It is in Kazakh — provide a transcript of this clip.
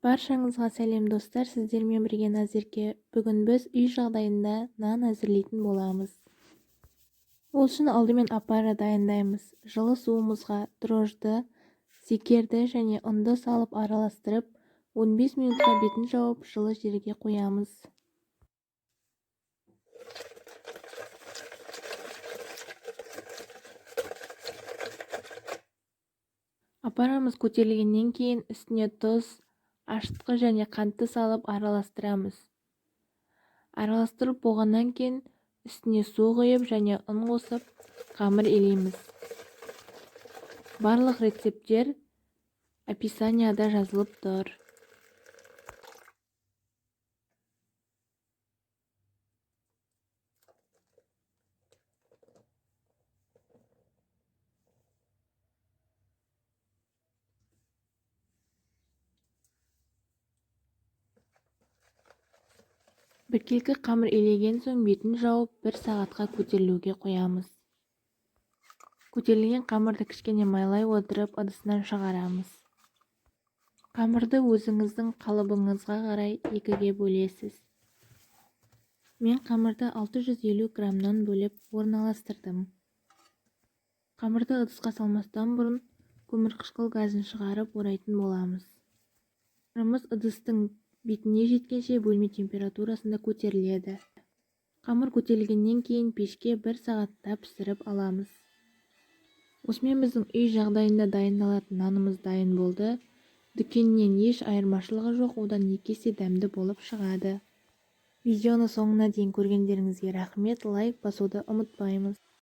Баршаңызға сәлем, достар! Сіздермен бірге Назерке. Бүгін біз үй жағдайында нан әзірлейтін боламыз. Ол үшін алдымен опара дайындаймыз. Жылы суымызға дрожжды, зекерді және ұнды салып араластырып, 15 минутқа бетін жауып, жылы жерге қоямыз. Опарамыз көтерілгеннен кейін үстіне тұз, ашытқы және қантты салып араластырамыз. Араластырып болғаннан кейін үстіне су құйып және ұн қосып қамыр илейміз. Барлық рецепттер описанияда жазылып тұр. Біркелкі қамыр илеген соң бетін жауып, 1 сағатқа көтерілуге қоямыз. Көтерілген қамырды кішкене майлай отырып, ыдысынан шығарамыз. Қамырды өзіңіздің қалыбыңызға қарай 2-ге бөлесіз. Мен қамырды 650 граммнан бөліп орналастырдым. Қамырды ыдысқа салмастан бұрын көмірқышқыл газын шығарып орайтын боламыз. Қамырымыз ыдыстың бетіне жеткенше бөлме температурасында көтеріледі. Қамыр көтерілгеннен кейін пешке 1 сағатта пісіріп аламыз. Осымен біздің үй жағдайында дайындалатын нанымыз дайын болды. Дүкеннен еш айырмашылығы жоқ, одан 2 есе дәмді болып шығады. Видеоны соңына дейін көргендеріңізге рахмет, лайк басуды ұмытпаймыз.